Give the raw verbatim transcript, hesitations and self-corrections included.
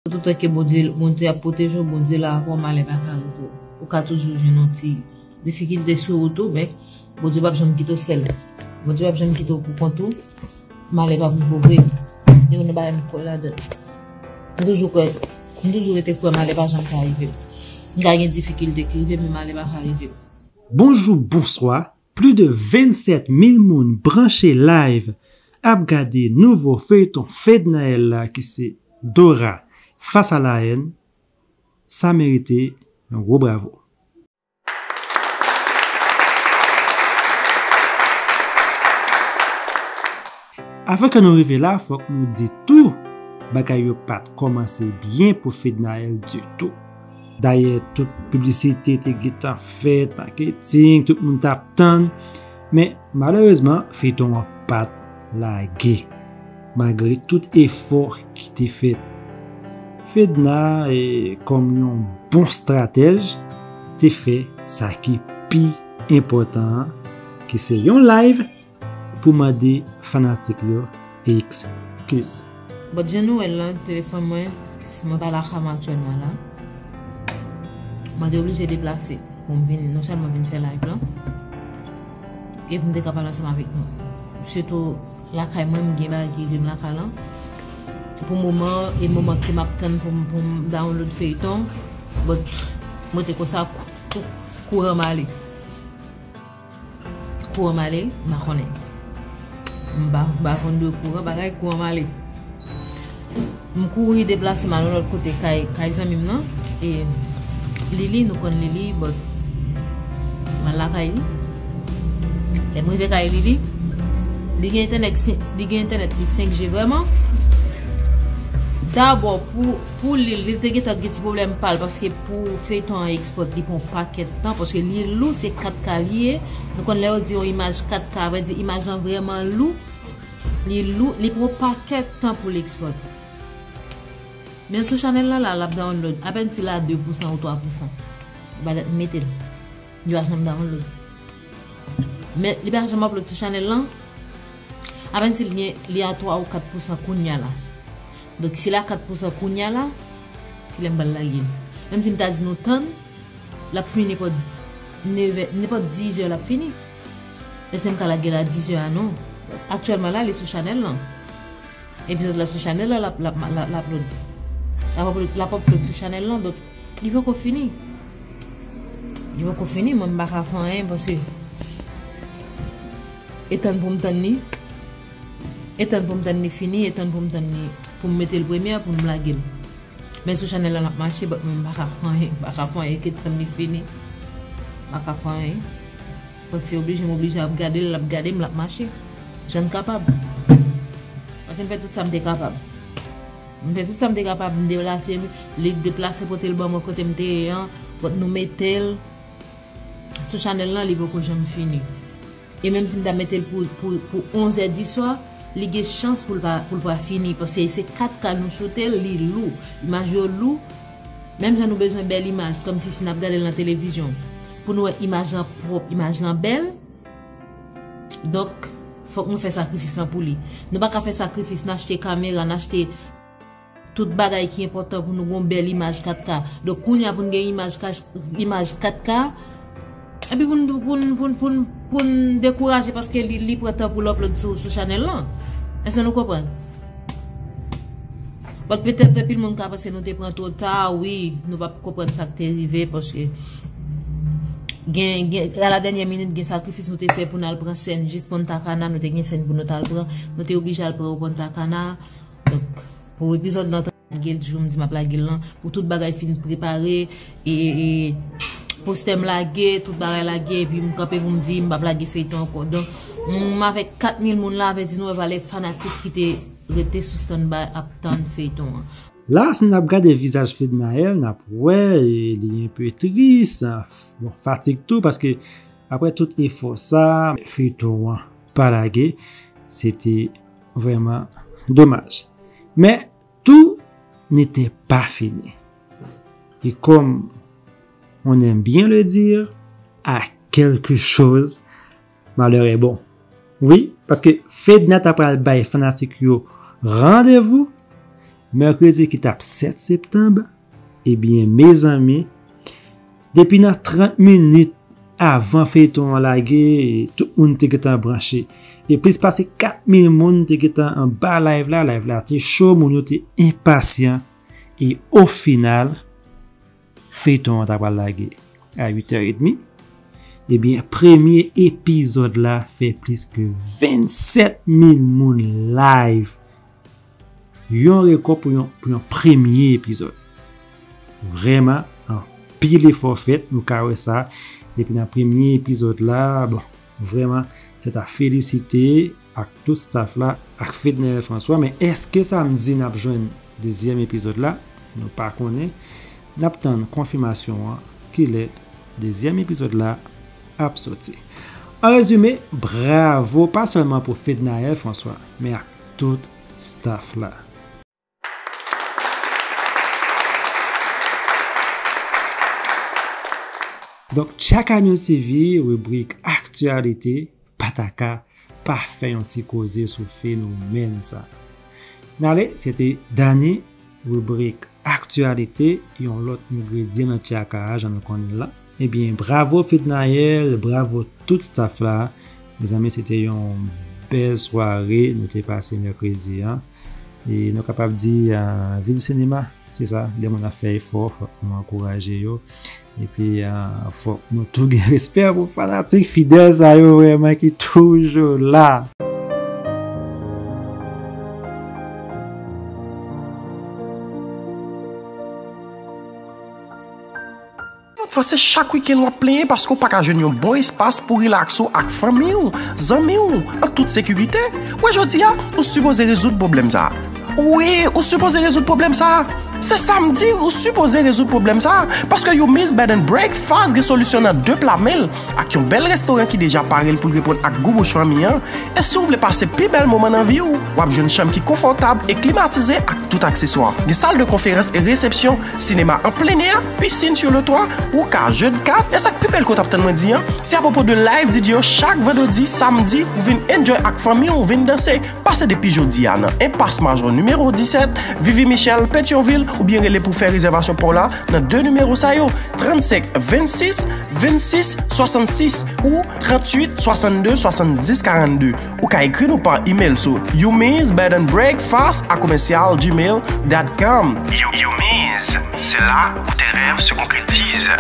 Toutan ke Bondye, Bondye ap pwoteje w, Bondye la avè w, malè pa ka rive w. Ou ka toujou jwenn yon ti difikilte sou wout ou, men Bondye p ap janm kite w sèl. Bondye p ap janm kite w pou kont ou. Malè p ap rive w vre. E yon bagay m kwè ladan. M toujou kwè, m toujou rete kwè malè pa janm ka rive m. M ka gen difikilte ki rive m, men malè pa ka rive m. Bonjou, bonswa. Plis de vennsèt mil moun branche live ap gade nouvo feyton Fednaelle la ki se Dora Face à la haine. Sa merite yon gwo bravo. Avan ke nou rive la, fòk nou di tou, bagay yo pa t kòmanse byen pou Fednaelle ditou. Dayè, tout piblisite te gentan fèt, maketing, tout moun t ap tann. Men, malerezman, feyton an pa t lage, malgre tout efò ki te fèt. Fedna, e, kòm yon bon stratèj, te fè sa ki pi enpòtan an, ki se yon live pou mande fanatik yo eskiz. Bon, jan nou wè l lan, telefòn mwen, mwen pa lakay mwen aktyèlman la. Mwen te oblije deplase pou m vin, non sèlman vin fè live lan, e pou m te ka pale ansanm avèk nou. Sitou lakay mwen, m gen bagay ki rive m lakay lan. Pou moman, e moman ke m ap tann pou m, pou m download feyton, bon, mwen te konsa, kou-, kou-, kouran m ale. Kouran m ale, m pa konnen. M pa, m pa konn de kouran, bagay kouran m ale. M kouri deplase m al yon lòt kote kay, kay zanmi m nan. E Lili, nou konn Lili, but m al lakay li. Lè m rive kay Lili, li gen entènèt, li gen entènèt li senk G vrèman. Dabò, pou, pou li, li te gentan gen ti pwoblèm pa l, paske pou feyton an ekspòt, li pran yon pakèt tan, paske li lou, se kat K li ye. Nou konn lè yo di yon imaj kat K, vle di imaj lan vrèman lou. Li lou, li pran yon pakèt tan pou l ekspòt. Men sou chanèl lan la, l ap download. Apèn si l a de pousan ou twa pousan. Li pa dat m mete l. Li pa janm download. Men li pa janm upload sou chanèl lan. Apèn si l gen, li a twa ou kat pousan kounya la. Donk, si l a kat pousan kounya la, kilè m pral lage l? Menm si m ta di nou tann, l ap fini nenpòt nevè, nenpòt dizè l ap fini. Èske m ka lage l a dizè a? Non. Aktyèlman la, li sou chanèl lan. Epizòd la sou chanèl lan, l ap, l ap, l ap, l ap upload. L ap upload, l ap upload sou chanèl lan, donk, li poko fini. Li poko fini, mwen m pa ka fè anyen, paske e tann pou m tann li. E tann pou m tann li fini, e tann pou m tann li, pou m mete l premyè, pou m lage l. Men sou chanèl la, l ap mache, but mwen, m pa ka fè anyen, m pa ka fè anyen ke tann li fini. M pa ka fè anyen. But se oblije, m oblije ap gade l, l ap gade m, l ap mache. Jan l kapab. Paske m fè tout sa m te kapab. M fè tout sa m te kapab, m deplase, li deplase pote l ban mwen kote m te ye an, but nou mete l sou chanèl lan, li poko janm fini. E menm si m ta mete l pou, pou, pou onz è di swa, li gen chans pou l pa, pou l pa fini, paske se kat K nou choute l, li lou. Imaj yo lou. Menm jan nou bezwen bèl imaj, kòmsi si n ap gade l nan televizyon, pou nou wè imaj lan pwòp, imaj lan bèl. Donk, fòk nou fè sakrifis lan pou li. Nou pa ka fè sakrifis, n achte kamera, n achte tout bagay ki enpòtan pou nou gon bèl imaj kat K. Donk, kounye a pou n gen imaj ka-, imaj kat K, epi pou n, pou n, pou n, pou n, pou n dekouraje paske li, li pran tan pou l upload sou, sou chanèl lan. Èske nou konprann? But petèt anpil moun ka panse nou te pran twò ta, wi, nou p ap konprann sa k te rive, paske gen, gen, a la dènyè minit, gen sakrifis nou te fè pou n al pran sèn jis Punta Cana, nou te gen sèn pou nou t al pran, nou te oblije al pran yo Punta Cana. Donk, pou epizòd lan, lage l jou m di m ap lage l lan, pou tout bagay fin prepare, e, e, e, postè m lage, tout bagay lage, epi m kanpe pou m di m p ap lage feyton ankò. Donk, m avèk kat mil moun la, avèk di nou, e pa lè fanatik ki te rete sou standby ap tann feyton an. La, si n ap gade vizaj Fednaelle, n ap wè, e, li enpe tris, bon, fatig tou, paske apre tout efò sa, feyton an pa lage, se te vrèman domaj. Men, tout n'était pas fini. Et comme on aime bien le dire, à quelque chose, malheur est bon. Wi, paske Fedna ta pral bay fanatik yo randevou, mèkredi ki t ap sèt septanm, ebyen, mezanmi, depi nan trant minit avan feyton an lage, tout moun te gentan branche. E plis pase kat mil moun te gentan anba live la. Live la te cho, moun yo te enpasyan. E ofinal, feyton an ta pral lage a uit è edmi. Ebyen, premye epizòd la fè plis ke vennsèt mil moun live. Yon rekò pou yon, pou yon premye epizòd. Vrèman, anpil efò fèt, nou ka wè sa. Depi nan premye epizòd la, bon, vrèman, se ta felisite ak tout staff la, ak Fednaelle François. Men èske samdi n ap jwenn dezyèm epizòd la? Nou pa konnen. N ap tann konfimasyon an, kilè dezyèm epizòd la ap soti. An rezime, bravo pa sèlman pou Fednaelle François, men ak tout staff la. Donk, Tchaka News T V, ribrik aktyalite, pa ta ka pa fè yon ti koze sou fenomèn sa. N ale, se te Dany, ribrik aktyalite, yon lòt engredyan nan tchaka a, jan nou konnen l la. Ebyen, bravo Fednaelle, bravo tout staff la. Mezanmi, se te yon bèl sware nou te pase mèkredi an. E nou kapab di, ah, viv sinema, se sa, lè moun ap fè efò, fòk nou ankouraje yo. Epi, ah, fòk nou tou gen respè pou fanatik fidèl sa yo vrèman ki toujou la. Fò se chak wikenn w ap plenyen paske w pa ka jwenn yon bon espas pou rilaks ou ak fanmi w, zanmi w, an tout sekirite. Wè, jodi a, ou sipoze rezoud pwoblèm sa a. Wi, ou sipoze rezoud pwoblèm sa a. Se samdi, ou sipoze rezoud pwoblèm sa a, paske Yumi's Bed and Breakfast gen solisyon nan de pla men l, ak yon bèl restoran ki deja pare l pou l reponn ak gou bouch fanmi an. E si w vle pase pi bèl moman nan vi w, w ap jwenn chanm ki konfòtab e klimatize ak tout akseswa. Gen sal de konferans e resepsyon, sinema an plen nè, pisin sou le twa, ou ka jwe kat, e sa k pi bèl ke w t ap tann mwen di an, se apwopo de live D J yo chak vandredi, samdi, ou vin enjoy ak fanmi w, ou vin danse. Pase depi jodi a nan Enpas Majò nimewo disèt, Vivi Michel, Petyonvil, oubyen rele pou fè rezèvasyon pa w la nan de nimewo sa yo, trannsenk vennsis vennsis swasannsis ou tranntuit swasannde swasanndis karannde. Ou ka ekri nou pa imèl sou yumi's bed and breakfast à commercial gmail dot com. You, you means, c'est là où tes rêves se concrétisent.